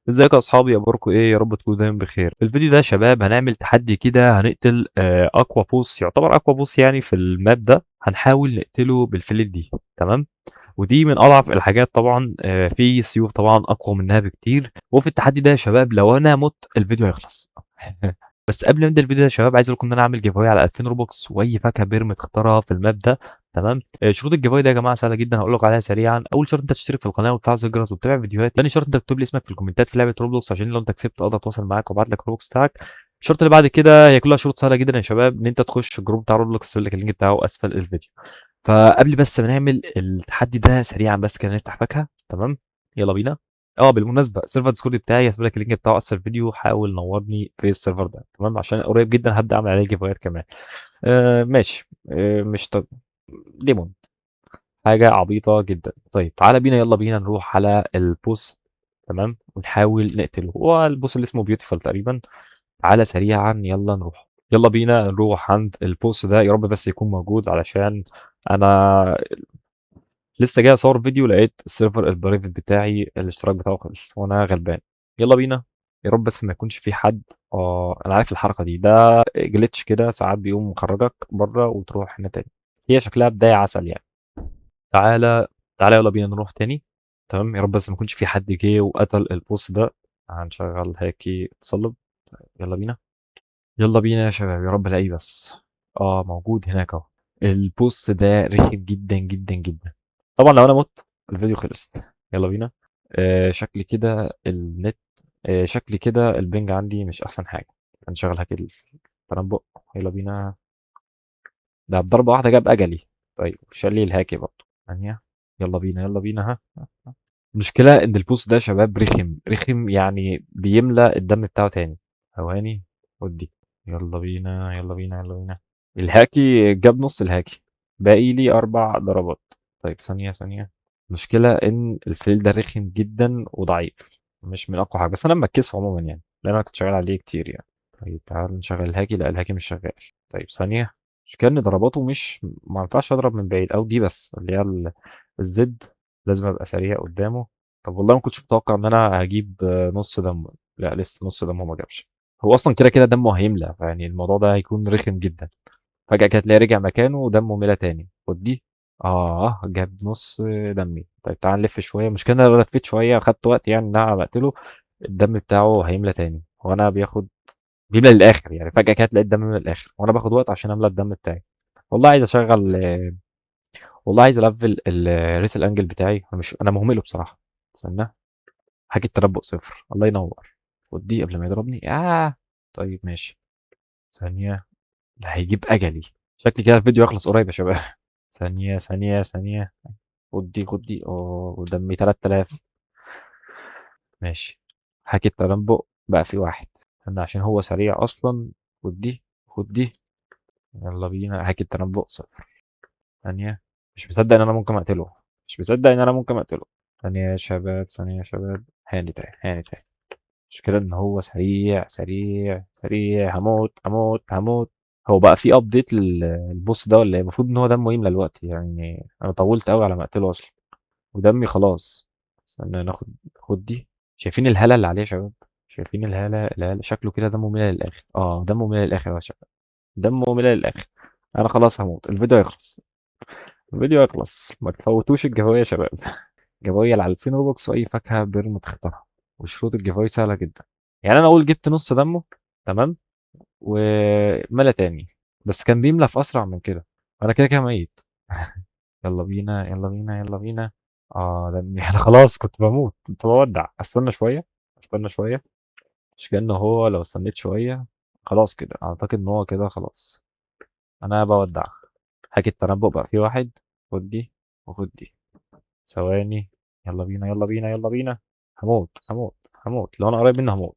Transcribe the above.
ازيكم يا اصحابي؟ اخباركم ايه؟ يا رب تكونوا دايما بخير. في الفيديو ده يا شباب هنعمل تحدي كده، هنقتل اقوى boss، يعتبر اقوى boss يعني في ال map ده. هنحاول نقتله بال flail دي، تمام؟ ودي من اضعف الحاجات طبعا، في سيوف طبعا اقوى منها بكتير. وفي التحدي ده يا شباب لو انا مت الفيديو هيخلص. بس قبل ما نبدا الفيديو ده يا شباب عايز اقول لكم ان انا عامل giveaway على 2000 Robux واي فاكهة perm تختارها في ال map ده، تمام؟ شروط ال giveaway ده يا جماعة سهلة جدا، هقول لكم عليها سريعا. اول شرط انت تشترك في القناة وتفعل زر الجرس وتتابع فيديوهات. ثاني شرط انت تكتب لي اسمك في الكومنتات في لعبه Roblox عشان لو انت كسبت اقدر اتواصل معاك وابعت لك Robux بتاعك. الشرط اللي بعد كده هي كلها شروط سهلة جدا يا شباب، ان انت تخش ال group بتاع Roblox، هسيب لك ال link بتاعه اسفل الفيديو. فقبل بس ما نعمل التحدي ده سريعا بس كده نفتح فاكهة، تمام؟ يلا بينا. بالمناسبة server Discord بتاعي هسيب لك ال link بتاعه اسفل الفيديو، حاول نورني في ال server ده، تمام؟ عشان قريب جدا هبدا اعمل عليه giveaway كمان. ماشي. مش طب ليمون، حاجة عبيطه جدا. طيب تعالى بينا، يلا بينا نروح على ال boss، تمام؟ ونحاول نقتله. هو ال boss اللي اسمه Beautiful تقريبا. تعالى سريعا يلا نروح، يلا بينا نروح عند ال boss ده. يا رب بس يكون موجود علشان انا لسه جاي اصور فيديو لقيت ال server ال private بتاعي الاشتراك بتاعه خلص وانا غلبان. يلا بينا، يا رب بس ما يكونش في حد. انا عارف الحركة دي، ده glitch كده ساعات بيقوم مخرجك بره وتروح هنا تاني. هي شكلها بداية عسل يعني. تعالى تعالى يلا بينا نروح تاني، تمام؟ يا رب بس ما يكونش في حد جه وقتل ال boss ده. هنشغل هاكي تصلب. يلا بينا، يلا بينا يا شباب، يا رب الاقيه بس. موجود هناك اهو. ال boss ده رخم جدا جدا جدا. طبعا لو انا مت الفيديو خلص. يلا بينا. شكل كده النت، شكل كده ال ping عندي مش احسن حاجة. هنشغل هاكي التنبؤ. يلا بينا. ده بضربه واحدة جاب اجلي. طيب شال لي الهاكي برضه. ثانية، يلا بينا يلا بينا. ها، المشكلة ان ال boss ده يا شباب رخم رخم، يعني بيملى الدم بتاعه تاني. ثواني ودي. يلا بينا يلا بينا يلا بينا. الهاكي جاب نص الهاكي، باقي لي 4 ضربات. طيب ثانية ثانية. المشكلة إن ال flail ده رخم جدا وضعيف، مش من أقوى حاجة، بس أنا مركزه عموما يعني، لأن أنا كنت شغال عليه كتير يعني. طيب تعال نشغل الهاكي. لا الهاكي مش شغال. طيب ثانية. المشكلة إن ضرباته مش، ما ينفعش أضرب من بعيد، أو دي بس اللي هي ال Z، لازم أبقى سريع قدامه. طب والله ما كنتش متوقع إن أنا هجيب نص دمه. لا لسه نص دمه ما جابش. هو أصلا كده كده دمه هيملى، فيعني الموضوع ده هيكون رخم جدا. فجأة كده تلاقيه رجع مكانه ودمه ملى تاني. خد دي. جاب نص دمي. طيب تعال نلف شوية. المشكلة إن أنا لو لفيت شوية خدت وقت يعني إن أنا بقتله، الدم بتاعه هيملى تاني، وأنا بيملى للآخر يعني. فجأة كده تلاقي الدم ملى للآخر، وأنا باخد وقت عشان أملى الدم بتاعي. والله عايز أشغل، والله عايز ألفل ال Wraith Angel بتاعي. أنا مش، أنا مهملة بصراحة. استنى، هاجي التنبؤ 0. الله ينور. خد دي قبل ما يضربني. طيب ماشي. ثانية، ده هيجيب أجلي. شكلي كده الفيديو يخلص قريب يا شباب. ثانية ثانية ثانية. خد دي خد دي. ودمي 3000. ماشي. هاكي التنبؤ بقى في 1. استنى عشان هو سريع أصلا. خد دي خد دي. يلا بينا. هاكي التنبؤ 0. ثانية، مش مصدق إن أنا ممكن أقتله، مش مصدق إن أنا ممكن أقتله. ثانية يا شباب، ثانية يا شباب. هاني تاني، هاني تاني. مش كده إن هو سريع سريع سريع. هموت هموت هموت. هو بقى في update لل boss ده ولا ايه؟ المفروض ان هو دمه يملى الوقت يعني. انا طولت قوي على ما اقتله اصلا ودمي خلاص. استنى ناخد، خد دي. شايفين الهالة اللي عليه يا شباب؟ شايفين الهالة؟ الهالة شكله كده دمه ملى للاخر. دمه ملى للاخر يا شباب، دمه ملى للاخر. انا خلاص هموت، الفيديو هيخلص، الفيديو هيخلص. ما تفوتوش ال giveaway يا شباب. giveaway على 2000 Robux واي فاكهة perm تختارها. وشروط ال giveaway سهلة جدا يعني. انا اقول جبت نص دمه، تمام، وملى تاني، بس كان بيملى في اسرع من كده. انا كده كده ميت. يلا بينا يلا بينا يلا بينا. دمي انا خلاص كنت بموت، كنت بودع. استنى شوية، استنى شوية. مش كأنه هو لو استنيت شوية خلاص كده. اعتقد ان هو كده خلاص. انا بودع. هاكي التنبؤ بقى في 1. خد دي وخد دي. ثواني. يلا بينا يلا بينا يلا بينا. هموت هموت هموت. لو انا قريب منه هموت.